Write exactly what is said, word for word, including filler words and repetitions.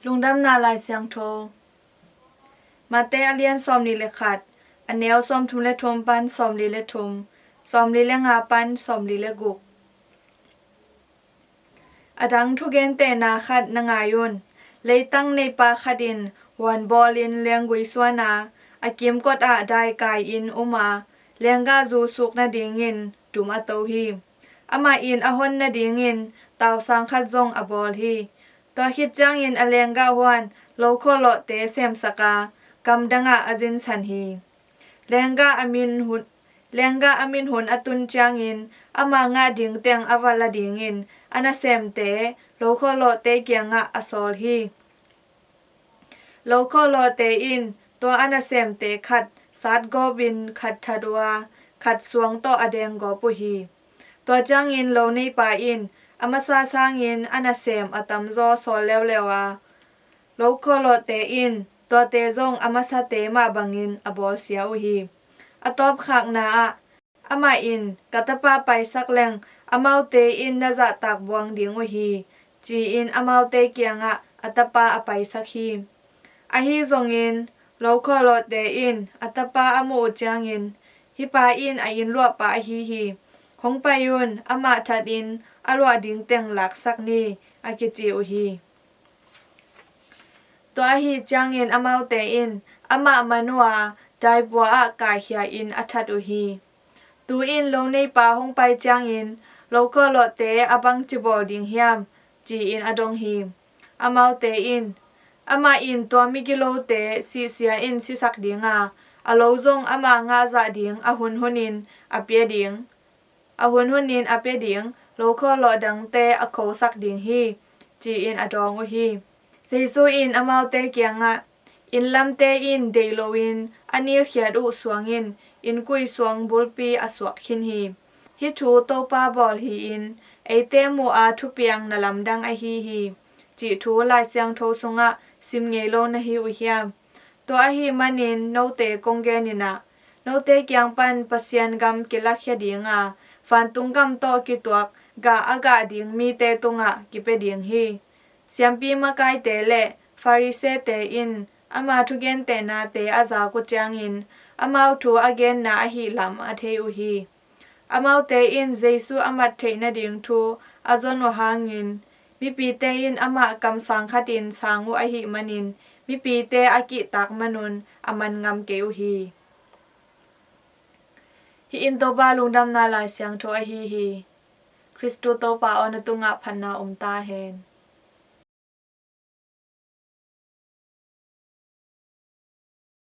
Lungdamna Lai Siangtho. Mate a lian sawmli le khat, a neu sawmthum le thum pan sawmli le thum, sawmli le nga pan sawmli le guk. A dang thugentehna khat na ngai un. Leitang neipa khat in huan bawlin lenggui suan a, a kimkot ah daikai in um a, lenggah zu suk nadingin tum a to hi. Amah in a hon nadingin tausang khat zong a bawl hi. Tua khit ciangin a lenggah huan lokhawlawhte semsak a, gamdang ah a zinsan hi. Lenggah a min hun, lenggah a min hun a tun ciangin ama ngah ding teng a va la dingin a nasemte lokhawlawhte kiangah a sawl hi. Lokhawlawhte in tua a nasemte khat satgawpin khat that uh a, khat suang tawh a denggawp uh hi. Tua ciangin lo neipa in a masa sangin a nasem a tamzaw sawl leuleu a, lokhawlawhte in tuate zong a masate mah bangin a bawlsia uh hi. A tawpkhakna ah amah in, "Ka tapa paisak leng amaute in na zahtak buang ding uh hi," ci-in amaute kiangah a tapa a paisak hi. Ahi zongin lokhawlawhte in a tapa a muh uh ciangin, "Hih pa in a inn luahpa ahi hi. Hong pai un, amah thatin a luah ding teng laksak ni," a kici uh hi. Tua ahi ciangin amaute in amah man uh a, daipua ah kaikhia in a that uh hi. Tu-in lo neipa hong pai ciangin lokhawlawhte a bangci bawl ding hiam, ci-in a dong hi. Amaute in, "Amah in tua migilote sihsia in sisak ding a, a lo zong ama ngahzah ding a hunhunin a pia ding, a hunhunin a pia ding lokhawlawh dangte a khosak ding hi," ci-in a dawng uh hi. Jesu in amaute kiangah, "Inn lamte in deih loin a nilkhiat uh suangin innkui suang bulpi a suak khin hi. Hih thu Topa bawl hi-in eite muh a thupiang na lamdang ahi hi," cih thu Lai Siangtho sungah sim ngei lo na hi uh hiam? Tua ahih manin note kong gen in ah, note kiang pan Pasian gam kilakhia ding a, vantung gam tawh kituak gah a gah ding mite tungah kipia ding hi. Siampi makaite le Farisee-te in ama thugentehnate a zak uh ciangin amau thu a genna ahih lam a thei uh hi. Amaute in Jesu a mat theih nading thu a zon uh hangin mipite in amah kamsang khatin sang uh ahih manin mipite a kihtak manun a man ngam kei uh hi. Hih in Topa Lungdamna Lai Siangtho ahi hi. Khristu Topa aw, na tungah phatna om ta hen.